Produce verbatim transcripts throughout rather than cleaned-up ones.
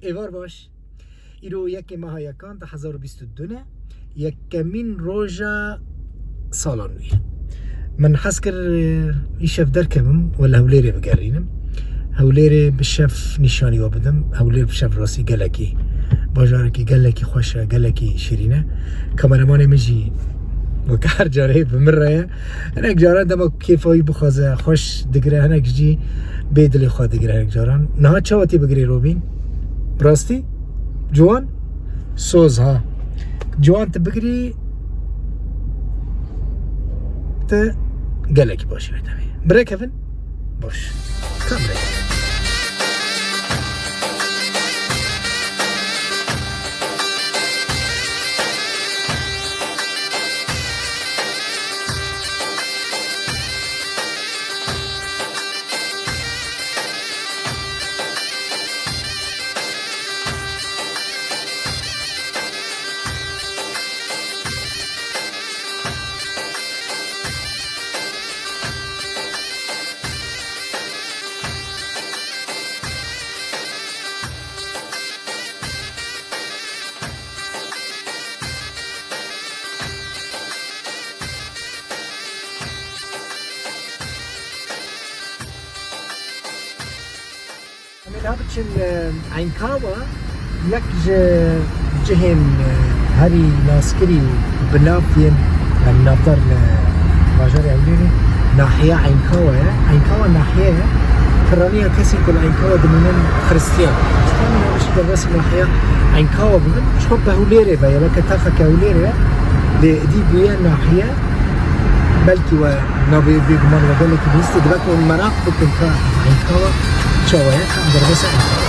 Êvar baş. Îro yekê meha yekan du hezar û bîst û du ne. Yekemîn roja sala nû ye. Min hez kir, e, îşev derkevim û li Hewlêrê bigerînim. Hewlêrê bi şev nîşanî we bidim. Hewlêr bi şev rastî gelekî bajarekî gelekî xweş e, gelekî şîrîn e. Kameramanê min jî weke her carê bi min re ye. Hinek caran dema kêfa wî bixwaze xweş digire, hinek jî bê dilê xwe digire hinek caran. Niha çawa tê bigirê Robîn? Bi rastî? Ciwan? Soz ha. Ciwan tu bigirî, tu gelekî baş e, demê. Birêkevin? Baş. Ka birêkevin. Em ê niha biçin, e, Eynkawa, yek ji cihên, e, herî naskirî û bi nav yên, em navdar li bajarê Hewlêrê, nahiya Eynkawa ye. Eynkawa nahiye ye. Piraniya kesên ku li Eynkawa dimînin xiristiyan. Çima min navê ji derbasî nahiya Eynkawa bibin? Çima bi Hewlêrê ve ye, weke taxeke Hewlêrê ye. Lê êdî bûye nahiye. Belkî we navê bêguman we gelekî bihîstî, dibe ku hûn meraq bikin ka Eynkawa çawa ye, ka em derbasa Eynkawa.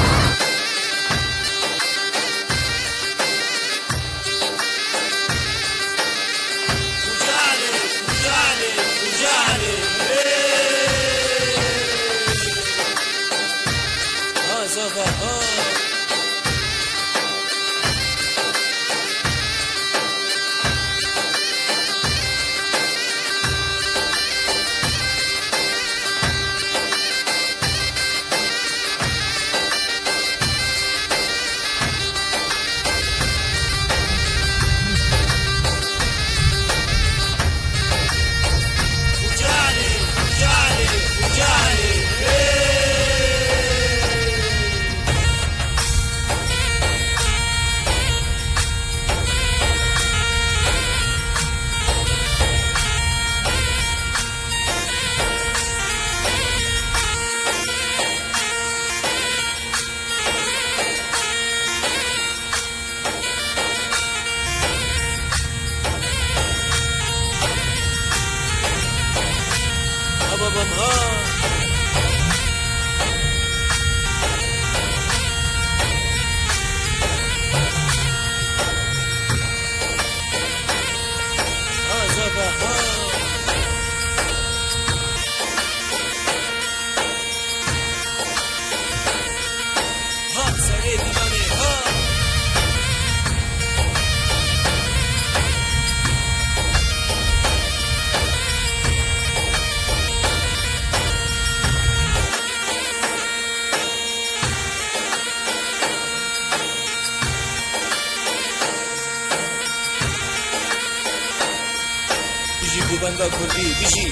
Bijî govenga Kurdî, bijî!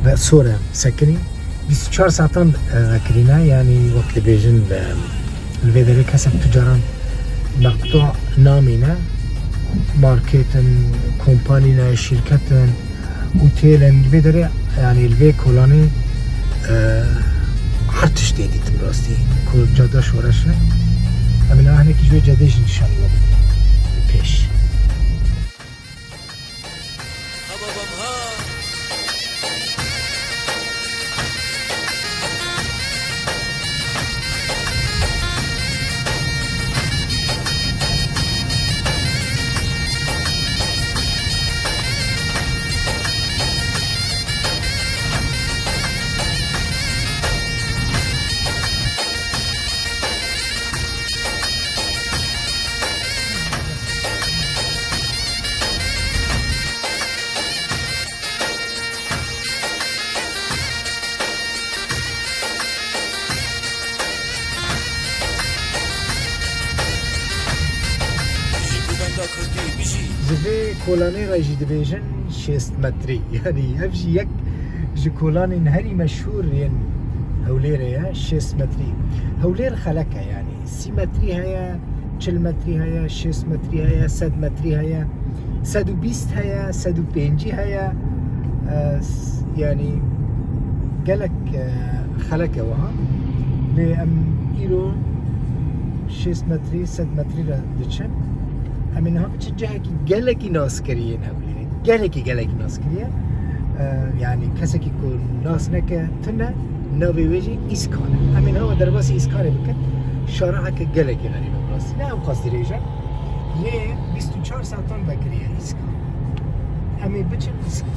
Ve sor e, sekinî. Bîst û çar saetan, e, vekirîne, yanî wek dibêjin, e, li vê derê kesek tu caran meqtu namîne, market in, kompanî ne, şîrket in, otêl in, li vê derê, yanî li vê kolanê, e, her tiştê dîtim rastî. Ku cada şoreş e. Em ê niha hinekî ji wê cadê jî nîşanî we bidin. Pê. Ji vê kolanê re jî dibêjin şêst metrî. Yanî ev jî yek ji kolanên herî meşhûr yên Hewlêrê ye, şêst metrî. Hewlêr xelek e yanî. Sî metrî heye, çil metrî heye, şêst metrî heye, sed metrî heye, sed û bîst heye, sed û pêncî heye. E, s-, yanî gelek, e, xelek e wiha. Lê em îro şêst metrî, sed metrî re diçin. Em ê niha biçin cihekî gelekî naskirî yên Hewlêrê. Gelekî, gelekî naskirî ye. E, yanî kesekî ku nas neke tune, navê wê jî Îskan e. Em ê niha we derbasî Îskanê bikin. Şariheke gelekî xerîb e bi rastî. Ne ewqas dirêj e. Lê bîst û çar saetan vekiriye Îskan. Em ê biçin Îskan.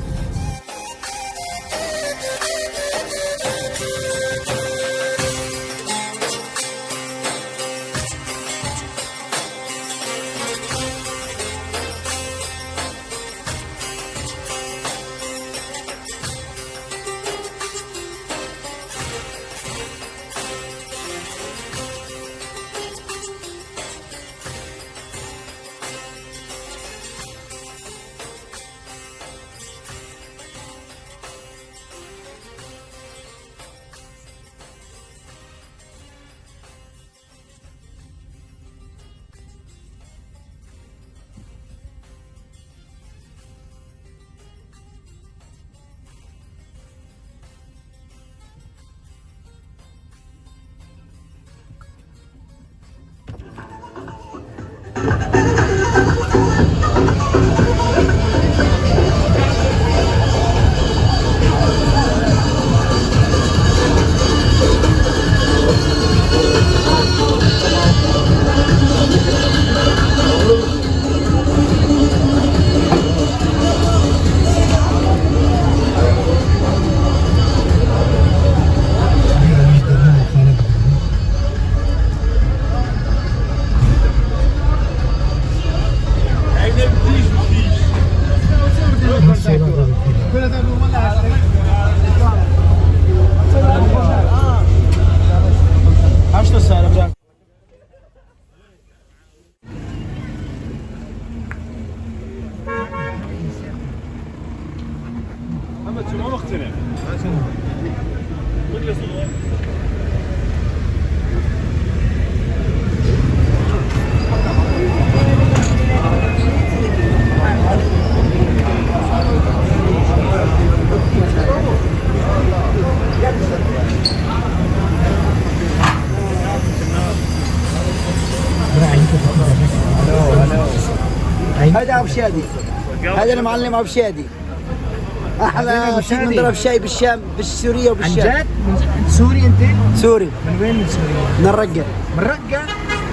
هذا أبو شادي. هذا المعلم أبو شادي. أحلى شيء نضرب شاي بالشام، بالسورية وبالشام. عن جد؟ من سوري أنت؟ سوري. من وين من سوريا؟ من الرقة. من الرقة؟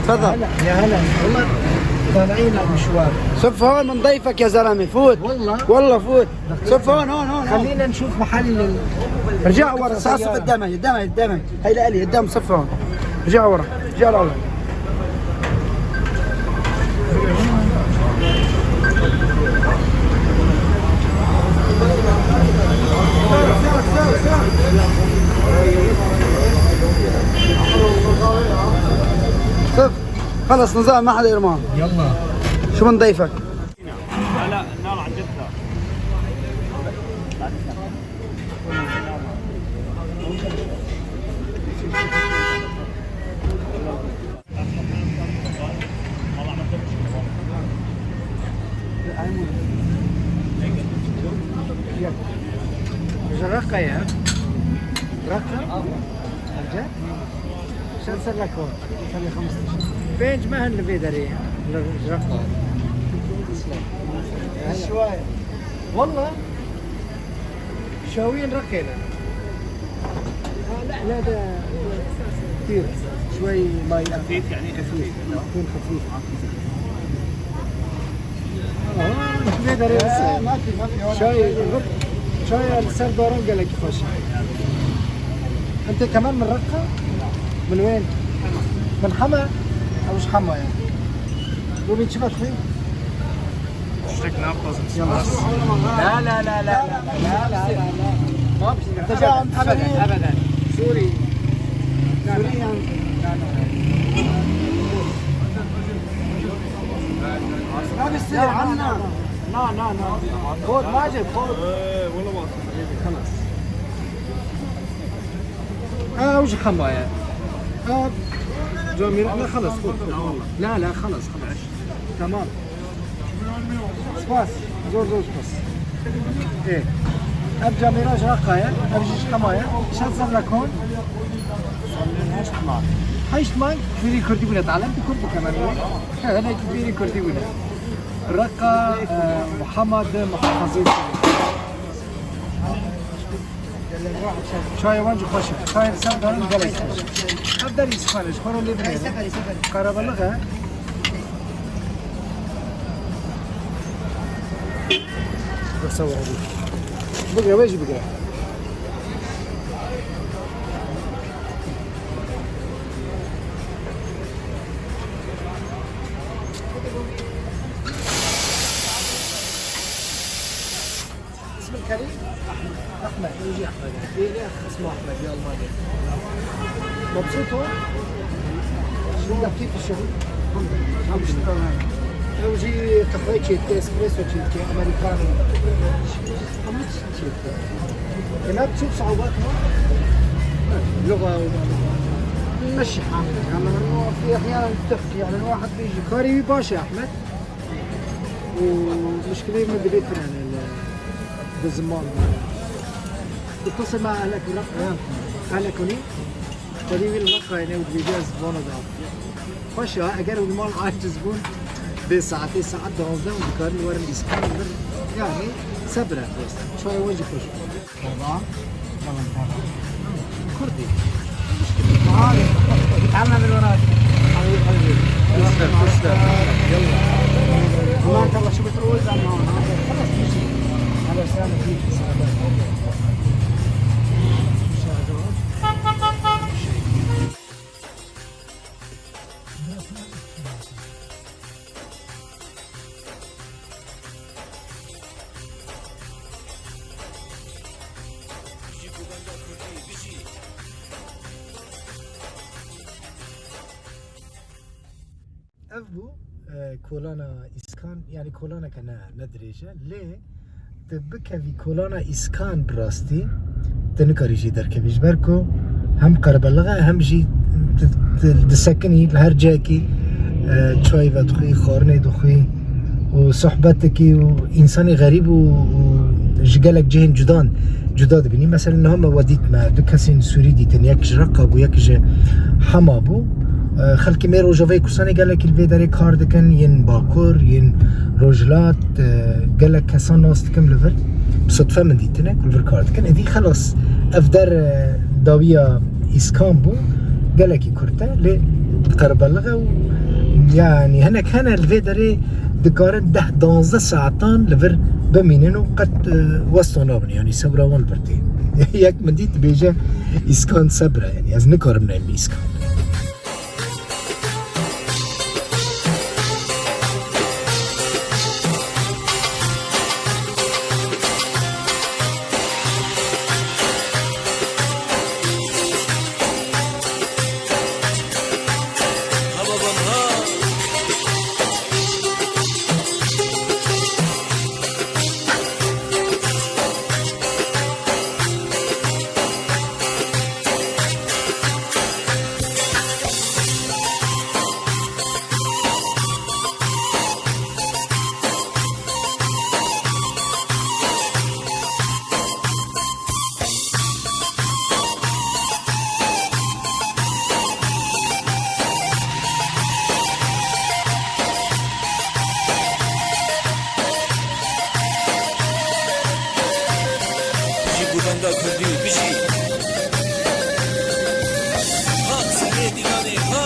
تفضل. هلا، يا هلا. والله طالعين على المشوار. صف هون من ضيفك يا زلمة، فوت. والله؟ والله فوت. صف هون، هون، هون، هون. خلينا نشوف محل ال- رجع ورا، صف قدامك، قدامك، قدامك. هاي لألي، قدام صف هون. رجع ورا، رجع لورا. صف. خلص نظام، ما حدا يرمى. يلا. شو بنضيفك؟ لا، لا، النار عن جدها. رقة يا رقة. عن جد؟ شن صار لك هون؟ صار لي خمستاشر. بينج ما هن لفيدري. رقة. شوية. والله. شاويين رقينا. آه، لا، لا، ده كتير. شوي مي. خفيف، يعني خفيف. يكون خفيف. آه، مش بيقدر ينسى. آه، ما في، ما في ولا شاي، شاي. شاي السر دوران قال لك يخش. أنت كمان من رقة؟ من وين؟ من حما؟ أو مش حما يعني؟ ومن شبه خوي؟ Steak ne yapmasın? Yavaş. La, la, la, la, la, la, la, la. ما في. أبدًا، أبدًا. سوري. سوري يعني. لا، لا، لا. لا، عنا. لا، لا، لا. خذ، ماجد، خذ. خلص. آه، وش خماية؟ آه، جميل، لا، خلص، خذ، خذ، والله. لا، لا، خلص، خلص. تمام. سباس. زور، زور سباس. إيه. أب جميلة شراقاية، أب جيش خماية. شاد زر لكون. هشت مانگ. هشت مانگ. فيري كردي بنا تعلم، بكل بكمان. هذا فيري كردي بنا. Reqa, e, Muhammed Muhafazê. Çayê wan jî xweş e. Çayê li ser darin gelek xweş e. Ev derî Îsfahan e, ji xwe re lê binêrin. Qerebelik e. Bigire, wê jî bigire. اسم الكريم؟ أحمد. أحمد، يجي أحمد. إيه، ليه اسمه أحمد يا ألمانيا؟ مبسوط هون؟ شو بدك، كيف الشغل؟ الحمد لله. عم بشتغل هون. وجي قهوة تشيت، إسبريسو تشيت، أمريكانو. ما بتشوف صعوبات هون؟ لغة و-، نمشي حالنا. يعني إنه في أحيانًا بتحكي، يعني الواحد بيجي. Karî wî baş e, Ahmet. Û muşkilê min dilê tune ne li, bi ziman. Bi qisê me ehlek, ehlek hûnî. Xwedî wî li Reqayê ne û dibêje ez vana de. Xweş e, eger hûn mal aciz bûn, bê saetê saet duwazdeh hûn dikarin werin Îskan, vir, yani, sebir e, dost. Çayê we jî xweş. Tamam. Tamam, tamam. Kurdî. Tamam. Tamam, ben ona. Hadi, hadi. Kuşlar, kuşlar. Yallah. Tamam, tamam, şu bir o yüzden tamam. Tamam, tamam. Hadi, sen de bir. Ev bû, e, kolana Îskan, yani kolaneke ne, ne dirêj e, lê tu bikevî kolana Îskan bi rastî, tu nikarî jî derkevî, ji ber ku hem qerebeliq e, hem jî tu, tu disekinî li her cihekî, e, çayî vedixwî, xwarinê dixwî û sohbet dikî û însanê xerîb û, û ji gelek cihên cudan, cuda dibînî. Mesela niha me we dît, me du kesên Sûrî dîtin, yek ji Reqa bû, yek ji Hema bû. E, xelkê me Rojavayê Kurdistanê gelekî li vê derê kar dikin, yên Bakur, yên Rojhilat, e, gelek kesan nas dikim li vir. Bi sudfe min dîtine ku li vir kar dikin. Êdî xelas, ev der, e, dawiya Îskan bû, gelekî kurt e, lê qerebeliq e û, yanî, hinek hene li vê derê dikarin deh danzdeh saetan li vir bimînin û qet, e, westa nabin, yanî sebra wan li vir tê. Yek min dît dibêje, Îskan sebir e, yanî ez nikarim neyim Îskan. Ji gulenda Kurdî bijî. Ha, serê dîlanê, ha.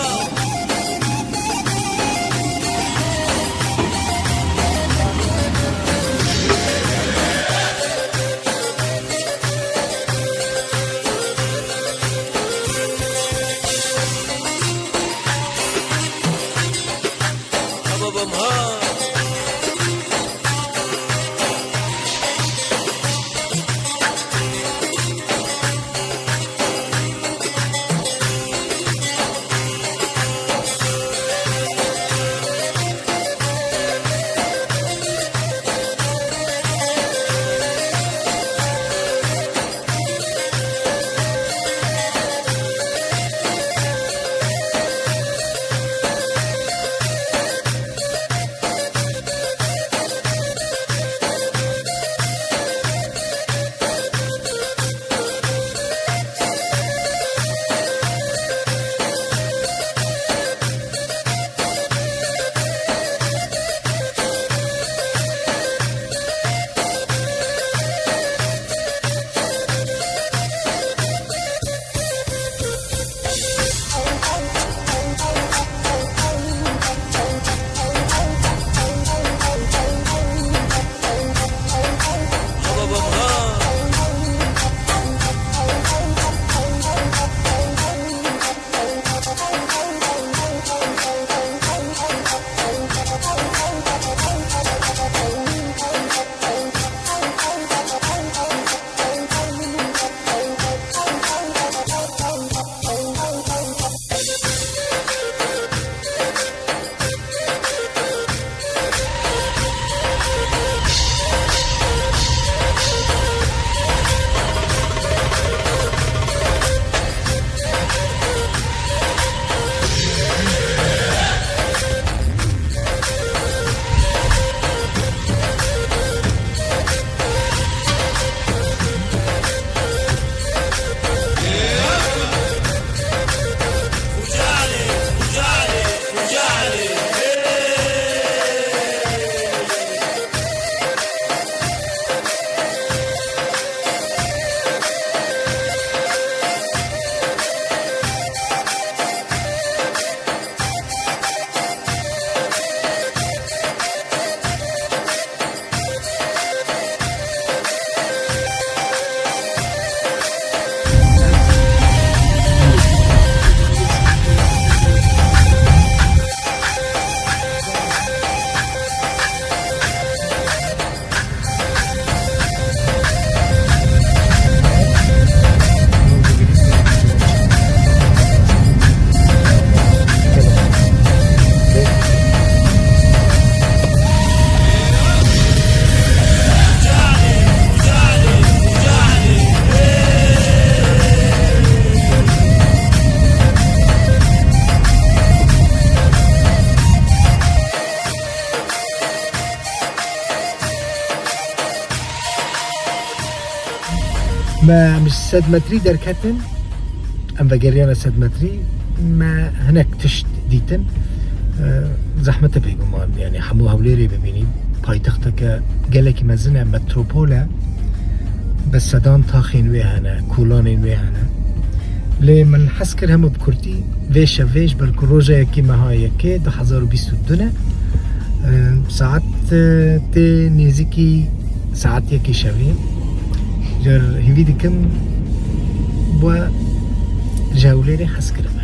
Em ji sed metrî derketin, em vegeriyane sed metrî, me hinek tişt dîtin. E, zehmet e bêguman, yani hemû Hewlêrê bibînî. Paytexteke gelekî mezin e, metropol e. Bi sedan taxên wê hene, kolanên wê hene. Lê min hez kir hemû bi kurtî vê şevê, ji ber ku roja yekê meha yekê du hezar û bîst û du ne. E, saet, e, tê nêzîkî saet yekê şevê. Car hîvî dikim we ji Hewlêrê hez kirin.